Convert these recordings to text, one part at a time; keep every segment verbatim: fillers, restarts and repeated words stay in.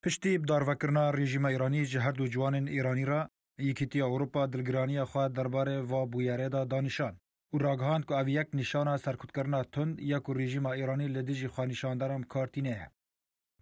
Piştî bidarvekirina rejîma Îranî ji her du ciwanên Îranî re, Yekîtiya Ewropa dilgiraniya xwe derbarê va bûyerê de danîşan û ragihand ku ev yek nîşana serkutkirina tund ya ku rejîma Îranî li dijî xwenîşandaran bi kar tîne ye.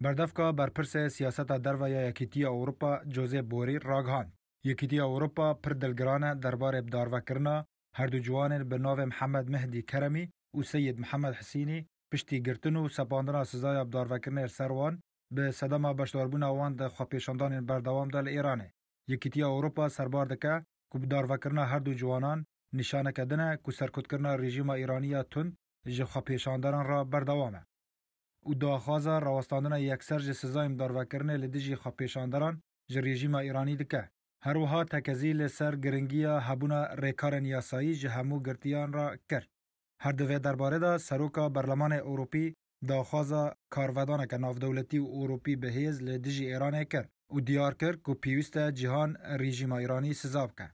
Berdevka berpirsê siyaseta derve ya Yekîtiya Ewropa Josep Borrell ragihand, Yekîtiya Ewropa pir dilgiran e derbarê bidarvekirina her du ciwanên bi navê Mihemed Mehdî Keremî û Seyid Mihemed Hisînî piştî girtin û sepandina sizaya bidarvekirinê li ser wan, bi sedema beşdarbûna wan di xwepêşandanên berdewam de li Îranê. Yekîtiya Ewropa serbar dike ku bidarvekirina her du ciwanan nîşaneke din e ku serkutkirina rejîma Îranî ya tund ji xwepêşandaran re berdewam e û daxwaza rawestandina yekser ji sizayên bidarvekirinê li dijî xwepêşandaran ji rejîma Îranî dike. Her wiha tekezî li ser giringiya hebûna rêkarên yasayî ji hemû girtiyan re kir. Her di vê derbarê de Seroka Berlemanê Ewropî daxwaza karvedaneke navdewletî û Ewropî bi hêz li dijî Îranê kir û diyar kir ku pêwîst e cîhan rejîma Îranî siza bike.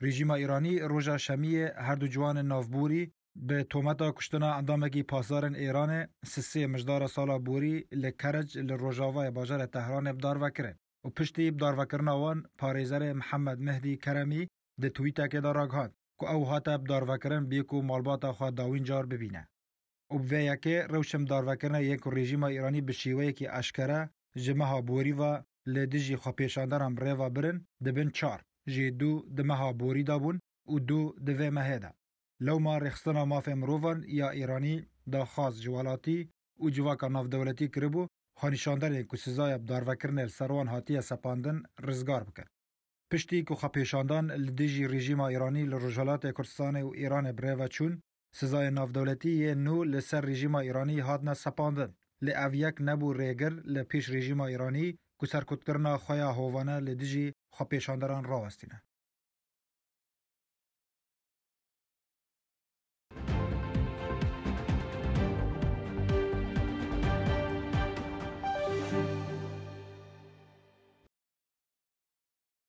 Rejîma Îranî roja Şemiyê her du ciwanên navborî bi tometa kuştina endamekî pasdarên Îranê sisê mijdara sala borî li Kerec li rojavayê bajarê Tehranê bidarve kirin û piştî bidarvekirina wan parêzerê Mihemed Mehdî Keremî di twîtekê de ragihand ku ew hate bidarvekirin bê ku malbata xwe dawîn car bibîne. Û bi vê yekê rewşên bidarvekirinê yên ku rejîma Îranî bi şêweyekî eşkere ji meha borî ve li dijî xwepêşandaran bi rê ve birin dibin çar, jê du di meha borî de bûn û du di vê mehê de. Lewma Rêxistina Mafê Mirovan ya Îranî daxwaz ji welatî û civaka navdewletî kiribû, xwenîşandanên ku sizaya bidarvekirinê li ser wan hatiye sepandin rizgar bikin. Piştî ku xwepêşandan li dijî rejîma Îranî li Rojhilatê Kurdistanê û Îranê bi rê ve çûn, sizayên navdewletî yên nû li ser rejîma Îranî hatine sepandin. Lê ev yek nebû rêgir li pêş rejîma Îranî ku serkutkirina xwe ya hovane li dijî xwepêşandaran rawestîne.